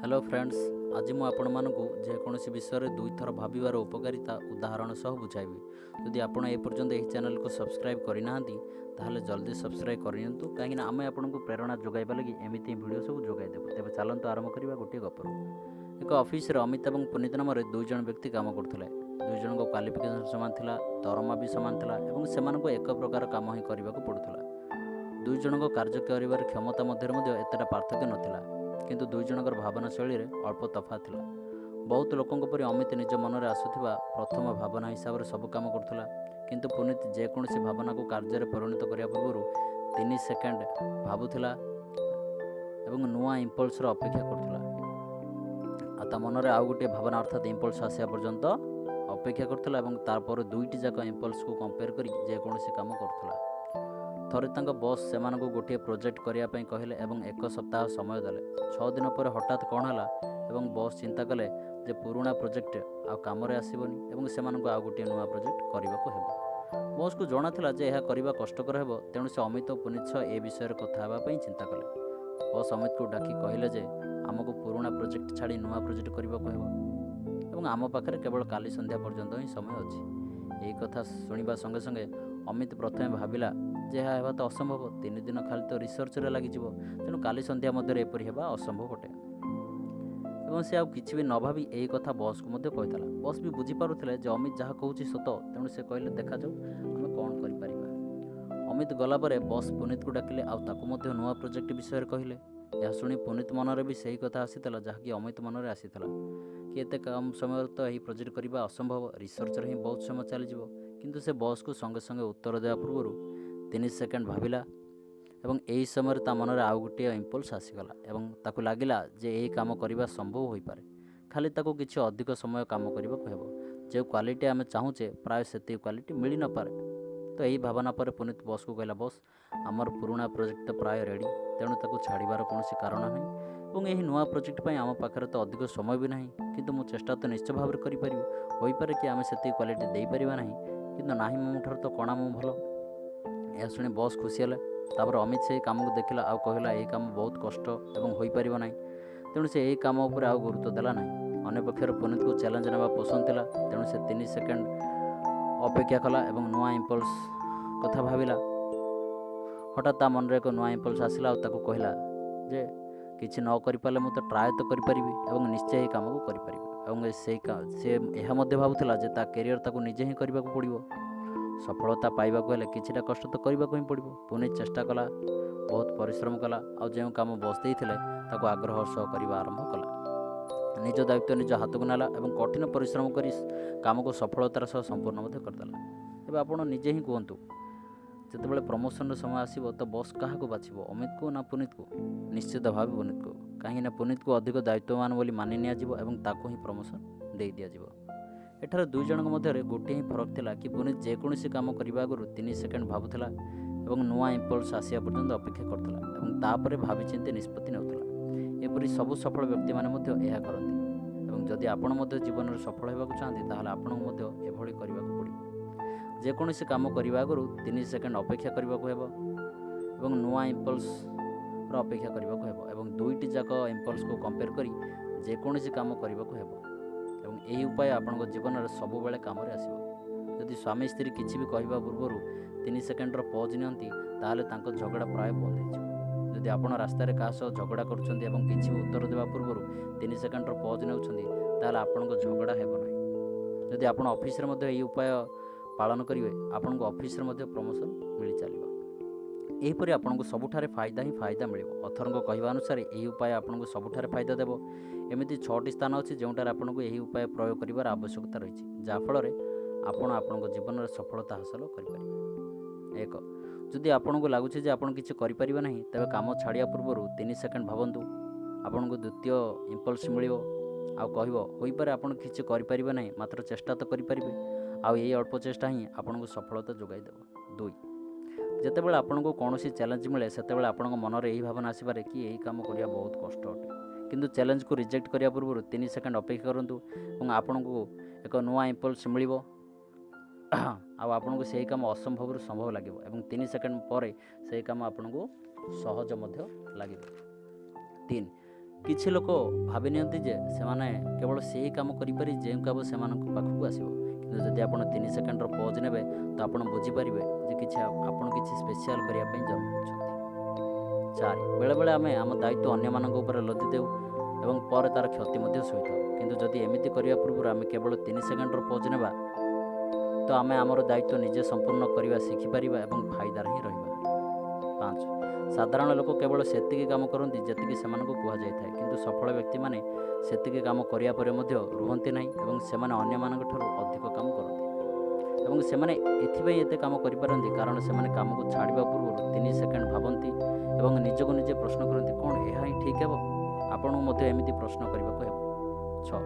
Hello friends, ଆଜି ମୁଁ ଆପଣମାନଙ୍କୁ ଯେକୌଣସି ବିଷୟରେ ଦୁଇଥର ଭାବିବାର ଉପକାରିତା ଉଦାହରଣ ସହ ବୁଝାଇବି। ଯଦି ଆପଣ ଏପର୍ଯ୍ୟନ୍ତ ଏହି ଚ୍ୟାନେଲକୁ ସବସ୍କ୍ରାଇବ୍ କରିନାହାନ୍ତି, ତାହେଲେ ଜଲ୍ଦି ସବସ୍କ୍ରାଇବ୍ କରିନିଅନ୍ତୁ, କାହିଁକିନା ଆମେ ଆପଣଙ୍କୁ ପ୍ରେରଣା ଯୋଗାଇବା ଲାଗି ଏମିତି ଭିଡ଼ିଓ ସବୁ ଯୋଗାଇ ଦେବୁ। ତେବେ ଚାଲନ୍ତୁ ଆରମ୍ଭ କରିବା ଗୋଟିଏ ଗପରୁ। ଏକ ଅଫିସରେ ଅମିତ ଏବଂ ପୁନିତ ନାମରେ ଦୁଇ ଜଣ ବ୍ୟକ୍ତି କାମ କରୁଥିଲେ। ଦୁଇ ଜଣଙ୍କ କ୍ୱାଲିଫିକେସନ୍ ସମାନ ଥିଲା, ଦରମା ବି ସମାନ ଥିଲା ଏବଂ ସେମାନଙ୍କୁ ଏକ ପ୍ରକାର କାମ ହିଁ କରିବାକୁ ପଡ଼ୁଥିଲା। ଦୁଇ ଜଣଙ୍କ କାର୍ଯ୍ୟ କରିବାର କ୍ଷମତା ମଧ୍ୟରେ ମଧ୍ୟ ଏତେଟା ପାର୍ଥକ୍ୟ ନଥିଲା, କିନ୍ତୁ ଦୁଇ ଜଣଙ୍କର ଭାବନା ଶୈଳୀରେ ଅଳ୍ପ ତଫାତ୍ ଥିଲା। ବହୁତ ଲୋକଙ୍କ ପରି ଅମିତ ନିଜ ମନରେ ଆସୁଥିବା ପ୍ରଥମ ଭାବନା ହିସାବରେ ସବୁ କାମ କରୁଥିଲା, କିନ୍ତୁ ପୁନିତ ଯେକୌଣସି ଭାବନାକୁ କାର୍ଯ୍ୟରେ ପରିଣତ କରିବା ପୂର୍ବରୁ 3 ସେକେଣ୍ଡ ଭାବୁଥିଲା ଏବଂ ନୂଆ ଇମ୍ପଲ୍ସର ଅପେକ୍ଷା କରୁଥିଲା। ଆଉ ତା ମନରେ ଆଉ ଗୋଟିଏ ଭାବନା ଅର୍ଥାତ୍ ଇମ୍ପଲ୍ସ ଆସିବା ପର୍ଯ୍ୟନ୍ତ ଅପେକ୍ଷା କରୁଥିଲା ଏବଂ ତାପରେ ଦୁଇଟି ଯାକ ଇମ୍ପଲ୍ସକୁ କମ୍ପେୟାର କରି ଯେକୌଣସି କାମ କରୁଥିଲା। ଥରେ ତାଙ୍କ ବସ୍ ସେମାନଙ୍କୁ ଗୋଟିଏ ପ୍ରୋଜେକ୍ଟ କରିବା ପାଇଁ କହିଲେ ଏବଂ ଏକ ସପ୍ତାହ ସମୟ ଦେଲେ। 6 ଦିନ ପରେ ହଠାତ୍ କ'ଣ ହେଲା ଏବଂ ବସ୍ ଚିନ୍ତା କଲେ ଯେ ପୁରୁଣା ପ୍ରୋଜେକ୍ଟ ଆଉ କାମରେ ଆସିବନି ଏବଂ ସେମାନଙ୍କୁ ଆଉ ଗୋଟିଏ ନୂଆ ପ୍ରୋଜେକ୍ଟ କରିବାକୁ ହେବ। ବସ୍କୁ ଜଣାଥିଲା ଯେ ଏହା କରିବା କଷ୍ଟକର ହେବ, ତେଣୁ ସେ ଅମିତ ଓ ପୁନିତ ସହ ଏ ବିଷୟରେ କଥା ହେବା ପାଇଁ ଚିନ୍ତା କଲେ। ବସ୍ ଅମିତକୁ ଡାକି କହିଲେ ଯେ ଆମକୁ ପୁରୁଣା ପ୍ରୋଜେକ୍ଟ ଛାଡ଼ି ନୂଆ ପ୍ରୋଜେକ୍ଟ କରିବାକୁ ହେବ ଏବଂ ଆମ ପାଖରେ କେବଳ କାଲି ସନ୍ଧ୍ୟା ପର୍ଯ୍ୟନ୍ତ ହିଁ ସମୟ ଅଛି। ଏହି କଥା ଶୁଣିବା ସଙ୍ଗେ ସଙ୍ଗେ ଅମିତ ପ୍ରଥମେ ଭାବିଲା ଯେ ଏହା ହେବା ତ ଅସମ୍ଭବ, 3 ଦିନ ଖାଲି ତ ରିସର୍ଚ୍ଚରେ ଲାଗିଯିବ, ତେଣୁ କାଲି ସନ୍ଧ୍ୟା ମଧ୍ୟରେ ଏପରି ହେବା ଅସମ୍ଭବ ଅଟେ। ଏବଂ ସେ ଆଉ କିଛି ବି ନ ଭାବି ଏହି କଥା ବସ୍କୁ ମଧ୍ୟ କହିଥିଲା। ବସ୍ ବି ବୁଝିପାରୁଥିଲେ ଯେ ଅମିତ ଯାହା କହୁଛି ସତ, ତେଣୁ ସେ କହିଲେ ଦେଖାଯାଉ ଆମେ କ'ଣ କରିପାରିବା। ଅମିତ ଗଲା ପରେ ବସ୍ ପୁନିତକୁ ଡାକିଲେ ଆଉ ତାକୁ ମଧ୍ୟ ନୂଆ ପ୍ରୋଜେକ୍ଟ ବିଷୟରେ କହିଲେ। ଏହା ଶୁଣି ପୁନିତ ମନରେ ବି ସେହି କଥା ଆସିଥିଲା ଯାହାକି ଅମିତ ମନରେ ଆସିଥିଲା କି ଏତେ କମ୍ ସମୟରେ ତ ଏହି ପ୍ରୋଜେକ୍ଟ କରିବା ଅସମ୍ଭବ, ରିସର୍ଚ୍ଚରେ ହିଁ ବହୁତ ସମୟ ଚାଲିଯିବ। କିନ୍ତୁ ସେ ବସ୍କୁ ସଙ୍ଗେ ସଙ୍ଗେ ଉତ୍ତର ଦେବା ପୂର୍ବରୁ 3 ସେକେଣ୍ଡ ଭାବିଲା ଏବଂ ଏହି ସମୟରେ ତା ମନରେ ଆଉ ଗୋଟିଏ ଇମ୍ପଲ୍ସ ଆସିଗଲା ଏବଂ ତାକୁ ଲାଗିଲା ଯେ ଏହି କାମ କରିବା ସମ୍ଭବ ହୋଇପାରେ, ଖାଲି ତାକୁ କିଛି ଅଧିକ ସମୟ କାମ କରିବାକୁ ହେବ। ଯେଉଁ କ୍ୱାଲିଟି ଆମେ ଚାହୁଁଛେ ପ୍ରାୟ ସେତିକି କ୍ୱାଲିଟି ମିଳିନପାରେ। ତ ଏହି ଭାବନା ପରେ ପୁନିତ ବସ୍କୁ କହିଲା, ବସ୍, ଆମର ପୁରୁଣା ପ୍ରୋଜେକ୍ଟ ତ ପ୍ରାୟ ରେଡ଼ି, ତେଣୁ ତାକୁ ଛାଡ଼ିବାର କୌଣସି କାରଣ ନାହିଁ ଏବଂ ଏହି ନୂଆ ପ୍ରୋଜେକ୍ଟ ପାଇଁ ଆମ ପାଖରେ ତ ଅଧିକ ସମୟ ବି ନାହିଁ, କିନ୍ତୁ ମୁଁ ଚେଷ୍ଟା ତ ନିଶ୍ଚୟ ଭାବରେ କରିପାରିବି। ହୋଇପାରେ କି ଆମେ ସେତିକି କ୍ୱାଲିଟି ଦେଇପାରିବା ନାହିଁ, କିନ୍ତୁ ନାହିଁ ମୋ ଠାରୁ ତ କଣା ମୁଁ ଭଲ। ଏହା ଶୁଣି ବସ୍ ଖୁସି ହେଲେ। ତାପରେ ଅମିତ ସେହି କାମକୁ ଦେଖିଲା ଆଉ କହିଲା ଏହି କାମ ବହୁତ କଷ୍ଟ ଏବଂ ହୋଇପାରିବ ନାହିଁ, ତେଣୁ ସେ ଏହି କାମ ଉପରେ ଆଉ ଗୁରୁତ୍ୱ ଦେଲା ନାହିଁ। ଅନ୍ୟପକ୍ଷରେ ପୁନିତକୁ ଚ୍ୟାଲେଞ୍ଜ ନେବା ପସନ୍ଦ ଥିଲା, ତେଣୁ ସେ 3 ସେକେଣ୍ଡ ଅପେକ୍ଷା କଲା ଏବଂ ନୂଆ ଇମ୍ପଲ୍ସ କଥା ଭାବିଲା। ହଠାତ୍ ତା ମନରେ ଏକ ନୂଆ ଇମ୍ପଲ୍ସ ଆସିଲା ଆଉ ତାକୁ କହିଲା ଯେ କିଛି ନ କରିପାରିଲେ ମୁଁ ତ ଟ୍ରାଏ ତ କରିପାରିବି ଏବଂ ନିଶ୍ଚୟ ଏହି କାମକୁ କରିପାରିବି। ଏବଂ ସେ ଏହା ମଧ୍ୟ ଭାବୁଥିଲା ଯେ ତା କ୍ୟାରିୟର ତାକୁ ନିଜେ ହିଁ କରିବାକୁ ପଡ଼ିବ, ସଫଳତା ପାଇବାକୁ ହେଲେ କିଛିଟା କଷ୍ଟ ତ କରିବାକୁ ହିଁ ପଡ଼ିବ। ପୁଣି ଚେଷ୍ଟା କଲା, ବହୁତ ପରିଶ୍ରମ କଲା ଆଉ ଯେଉଁ କାମ ବସ୍ ଦେଇଥିଲେ ତାକୁ ଆଗ୍ରହ ସହ କରିବା ଆରମ୍ଭ କଲା। ନିଜ ଦାୟିତ୍ୱ ନିଜ ହାତକୁ ନେଲା ଏବଂ କଠିନ ପରିଶ୍ରମ କରି କାମକୁ ସଫଳତାର ସହ ସମ୍ପୂର୍ଣ୍ଣ ମଧ୍ୟ କରିଦେଲା। ଏବେ ଆପଣ ନିଜେ ହିଁ କୁହନ୍ତୁ, ଯେତେବେଳେ ପ୍ରମୋସନର ସମୟ ଆସିବ ତ ବସ୍ କାହାକୁ ବାଛିବ, ଅମିତକୁ ନା ପୁନିତକୁ? ନିଶ୍ଚିତ ଭାବେ ପୁନିତକୁ, କାହିଁକିନା ପୁନିତକୁ ଅଧିକ ଦାୟିତ୍ୱବାନ ବୋଲି ମାନି ନିଆଯିବ ଏବଂ ତାକୁ ହିଁ ପ୍ରମୋସନ୍ ଦେଇ ଦିଆଯିବ। ଏଠାରେ ଦୁଇ ଜଣଙ୍କ ମଧ୍ୟରେ ଗୋଟିଏ ହିଁ ଫରକ ଥିଲା କି ପୁନିତ ଯେକୌଣସି କାମ କରିବା ଆଗରୁ 3 ସେକେଣ୍ଡ ଭାବୁଥିଲା ଏବଂ ନୂଆ ଇମ୍ପଲ୍ସ ଆସିବା ପର୍ଯ୍ୟନ୍ତ ଅପେକ୍ଷା କରୁଥିଲା ଏବଂ ତାପରେ ଭାବିଚିନ୍ତି ନିଷ୍ପତ୍ତି ନେଉଥିଲା। ଏପରି ସବୁ ସଫଳ ବ୍ୟକ୍ତିମାନେ ମଧ୍ୟ ଏହା କରନ୍ତି ଏବଂ ଯଦି ଆପଣ ମଧ୍ୟ ଜୀବନରେ ସଫଳ ହେବାକୁ ଚାହାନ୍ତି ତାହେଲେ ଆପଣଙ୍କୁ ମଧ୍ୟ ଏଭଳି କରିବାକୁ ପଡ଼ିବ। ଯେକୌଣସି କାମ କରିବା ଆଗରୁ 3 ସେକେଣ୍ଡ ଅପେକ୍ଷା କରିବାକୁ ହେବ ଏବଂ ନୂଆ ଇମ୍ପଲ୍ସର ଅପେକ୍ଷା କରିବାକୁ ହେବ ଏବଂ ଦୁଇଟି ଯାକ ଇମ୍ପଲ୍ସକୁ କମ୍ପେୟାର କରି ଯେକୌଣସି କାମ କରିବାକୁ ହେବ ଏବଂ ଏହି ଉପାୟ ଆପଣଙ୍କ ଜୀବନରେ ସବୁବେଳେ କାମରେ ଆସିବ। ଯଦି ସ୍ୱାମୀ ସ୍ତ୍ରୀ କିଛି ବି କହିବା ପୂର୍ବରୁ 3 ସେକେଣ୍ଡର ପଜ୍ ନିଅନ୍ତି ତାହେଲେ ତାଙ୍କ ଝଗଡ଼ା ପ୍ରାୟ ବନ୍ଦ ହେଇଯିବ। ଯଦି ଆପଣ ରାସ୍ତାରେ କାହା ସହ ଝଗଡ଼ା କରୁଛନ୍ତି ଏବଂ କିଛି ବି ଉତ୍ତର ଦେବା ପୂର୍ବରୁ 3 ସେକେଣ୍ଡର ପଜ୍ ନେଉଛନ୍ତି ତାହେଲେ ଆପଣଙ୍କ ଝଗଡ଼ା ହେବ ନାହିଁ। ଯଦି ଆପଣ ଅଫିସରେ ମଧ୍ୟ ଏହି ଉପାୟ ପାଳନ କରିବେ ଆପଣଙ୍କୁ ଅଫିସରେ ମଧ୍ୟ ପ୍ରମୋସନ୍ ମିଳିଚାଲିବ। ଏହିପରି ଆପଣଙ୍କୁ ସବୁଠାରେ ଫାଇଦା ହିଁ ଫାଇଦା ମିଳିବ। ଅଥରଙ୍କ କହିବା ଅନୁସାରେ ଏହି ଉପାୟ ଆପଣଙ୍କୁ ସବୁଠାରେ ଫାଇଦା ଦେବ। ଏମିତି 6ଟି ସ୍ଥାନ ଅଛି ଯେଉଁଠାରେ ଆପଣଙ୍କୁ ଏହି ଉପାୟ ପ୍ରୟୋଗ କରିବାର ଆବଶ୍ୟକତା ରହିଛି, ଯାହାଫଳରେ ଆପଣ ଆପଣଙ୍କ ଜୀବନରେ ସଫଳତା ହାସଲ କରିପାରିବେ। 1, ଯଦି ଆପଣଙ୍କୁ ଲାଗୁଛି ଯେ ଆପଣ କିଛି କରିପାରିବେ ନାହିଁ, ତେବେ କାମ ଛାଡ଼ିବା ପୂର୍ବରୁ 3 ସେକେଣ୍ଡ ଭାବନ୍ତୁ। ଆପଣଙ୍କୁ ଦ୍ୱିତୀୟ ଇମ୍ପଲ୍ସ ମିଳିବ ଆଉ କହିବ ହୋଇପାରେ ଆପଣ କିଛି କରିପାରିବେ ନାହିଁ, ମାତ୍ର ଚେଷ୍ଟା ତ କରିପାରିବେ, ଆଉ ଏହି ଅଳ୍ପ ଚେଷ୍ଟା ହିଁ ଆପଣଙ୍କୁ ସଫଳତା ଯୋଗାଇ ଦେବ। 2, ଯେତେବେଳେ ଆପଣଙ୍କୁ କୌଣସି ଚ୍ୟାଲେଞ୍ଜ ମିଳେ ସେତେବେଳେ ଆପଣଙ୍କ ମନରେ ଏହି ଭାବନା ଆସିପାରେ କି ଏହି କାମ କରିବା ବହୁତ କଷ୍ଟ ଅଟେ, କିନ୍ତୁ ଚ୍ୟାଲେଞ୍ଜକୁ ରିଜେକ୍ଟ କରିବା ପୂର୍ବରୁ 3 ସେକେଣ୍ଡ ଅପେକ୍ଷା କରନ୍ତୁ ଏବଂ ଆପଣଙ୍କୁ ଏକ ନୂଆ ଇମ୍ପଲ୍ସ ମିଳିବ ଆଉ ଆପଣଙ୍କୁ ସେହି କାମ ଅସମ୍ଭବରୁ ସମ୍ଭବ ଲାଗିବ ଏବଂ 3 ସେକେଣ୍ଡ ପରେ ସେହି କାମ ଆପଣଙ୍କୁ ସହଜ ମଧ୍ୟ ଲାଗିବ। 3, କିଛି ଲୋକ ଭାବି ନିଅନ୍ତି ଯେ ସେମାନେ କେବଳ ସେହି କାମ କରିପାରି ଯେଉଁ କାମ ସେମାନଙ୍କ ପାଖକୁ ଆସିବ, କିନ୍ତୁ ଯଦି ଆପଣ 3 ସେକେଣ୍ଡର ପଜ୍ ନେବେ ତ ଆପଣ ବୁଝିପାରିବେ ଯେ କିଛି ଆପଣ କିଛି ସ୍ପେଶିଆଲ୍ କରିବା ପାଇଁ ଜନ୍ମ ହୋଇଛନ୍ତି। 4, ବେଳେବେଳେ ଆମେ ଆମ ଦାୟିତ୍ୱ ଅନ୍ୟମାନଙ୍କ ଉପରେ ଲଦି ଦେଉ ଏବଂ ପରେ ତା'ର କ୍ଷତି ମଧ୍ୟ ସହିଥାଉ। କିନ୍ତୁ ଯଦି ଏମିତି କରିବା ପୂର୍ବରୁ ଆମେ କେବଳ 3 ସେକେଣ୍ଡର ପଜ୍ ନେବା ତ ଆମେ ଆମର ଦାୟିତ୍ୱ ନିଜେ ସମ୍ପୂର୍ଣ୍ଣ କରିବା ଶିଖିପାରିବା ଏବଂ ଫାଇଦାରେ ହିଁ ରହିବା। 5, ସାଧାରଣ ଲୋକ କେବଳ ସେତିକି କାମ କରନ୍ତି ଯେତିକି ସେମାନଙ୍କୁ କୁହାଯାଇଥାଏ, କିନ୍ତୁ ସଫଳ ବ୍ୟକ୍ତିମାନେ ସେତିକି କାମ କରିବା ପରେ ମଧ୍ୟ ରୁହନ୍ତି ନାହିଁ ଏବଂ ସେମାନେ ଅନ୍ୟମାନଙ୍କ ଠାରୁ ଅଧିକ କାମ କରନ୍ତି। ଏବଂ ସେମାନେ ଏଥିପାଇଁ ଏତେ କାମ କରିପାରନ୍ତି କାରଣ ସେମାନେ କାମକୁ ଛାଡ଼ିବା ପୂର୍ବରୁ 3 ସେକେଣ୍ଡ ଭାବନ୍ତି ଏବଂ ନିଜକୁ ନିଜେ ପ୍ରଶ୍ନ କରନ୍ତି, କ'ଣ ଏହା ହିଁ ଠିକ୍ ହେବ? ଆପଣଙ୍କୁ ମଧ୍ୟ ଏମିତି ପ୍ରଶ୍ନ କରିବାକୁ ହେବ। 6,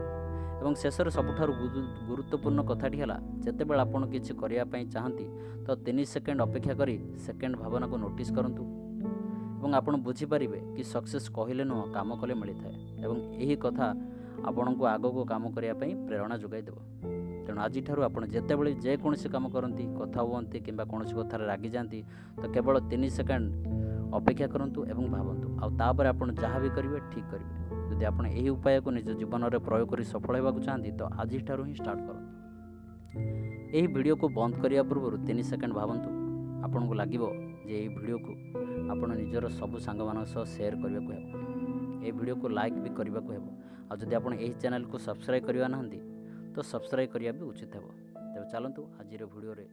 ଏବଂ ଶେଷରେ ସବୁଠାରୁ ଗୁରୁତ୍ୱପୂର୍ଣ୍ଣ କଥାଟି ହେଲା, ଯେତେବେଳେ ଆପଣ କିଛି କରିବା ପାଇଁ ଚାହାନ୍ତି ତ 3 ସେକେଣ୍ଡ ଅପେକ୍ଷା କରି ସେକେଣ୍ଡ ଭାବନାକୁ ନୋଟିସ୍ କରନ୍ତୁ ଏବଂ ଆପଣ ବୁଝିପାରିବେ କି ସକ୍ସେସ୍ କହିଲେ ନୁହଁ, କାମ କଲେ ମିଳିଥାଏ ଏବଂ ଏହି କଥା ଆପଣଙ୍କୁ ଆଗକୁ କାମ କରିବା ପାଇଁ ପ୍ରେରଣା ଯୋଗାଇ ଦେବ। ତେଣୁ ଆଜିଠାରୁ ଆପଣ ଯେତେବେଳେ ଯେକୌଣସି କାମ କରନ୍ତି, କଥା ହୁଅନ୍ତି କିମ୍ବା କୌଣସି କଥାରେ ରାଗିଯାଆନ୍ତି ତ କେବଳ 3 ସେକେଣ୍ଡ ଅପେକ୍ଷା କରନ୍ତୁ ଏବଂ ଭାବନ୍ତୁ, ଆଉ ତାପରେ ଆପଣ ଯାହା ବି କରିବେ ଠିକ୍ କରିବେ। ଯଦି ଆପଣ ଏହି ଉପାୟକୁ ନିଜ ଜୀବନରେ ପ୍ରୟୋଗ କରି ସଫଳ ହେବାକୁ ଚାହାନ୍ତି ତ ଆଜିଠାରୁ ହିଁ ଷ୍ଟାର୍ଟ କରନ୍ତୁ। ଏହି ଭିଡ଼ିଓକୁ ବନ୍ଦ କରିବା ପୂର୍ବରୁ 3 ସେକେଣ୍ଡ ଭାବନ୍ତୁ। ଆପଣଙ୍କୁ ଲାଗିବ ଯେ ଏହି ଭିଡ଼ିଓକୁ ଆପଣ ନିଜର ସବୁ ସାଙ୍ଗମାନଙ୍କ ସହ ସେୟାର କରିବାକୁ ହେବ, ଏହି ଭିଡ଼ିଓକୁ ଲାଇକ୍ ବି କରିବାକୁ ହେବ, ଆଉ ଯଦି ଆପଣ ଏହି ଚ୍ୟାନେଲକୁ ସବସ୍କ୍ରାଇବ୍ କରିବା ନାହାନ୍ତି ତ ସବସ୍କ୍ରାଇବ୍ କରିବା ବି ଉଚିତ ହେବ। ତେବେ ଚାଲନ୍ତୁ ଆଜିର ଭିଡ଼ିଓରେ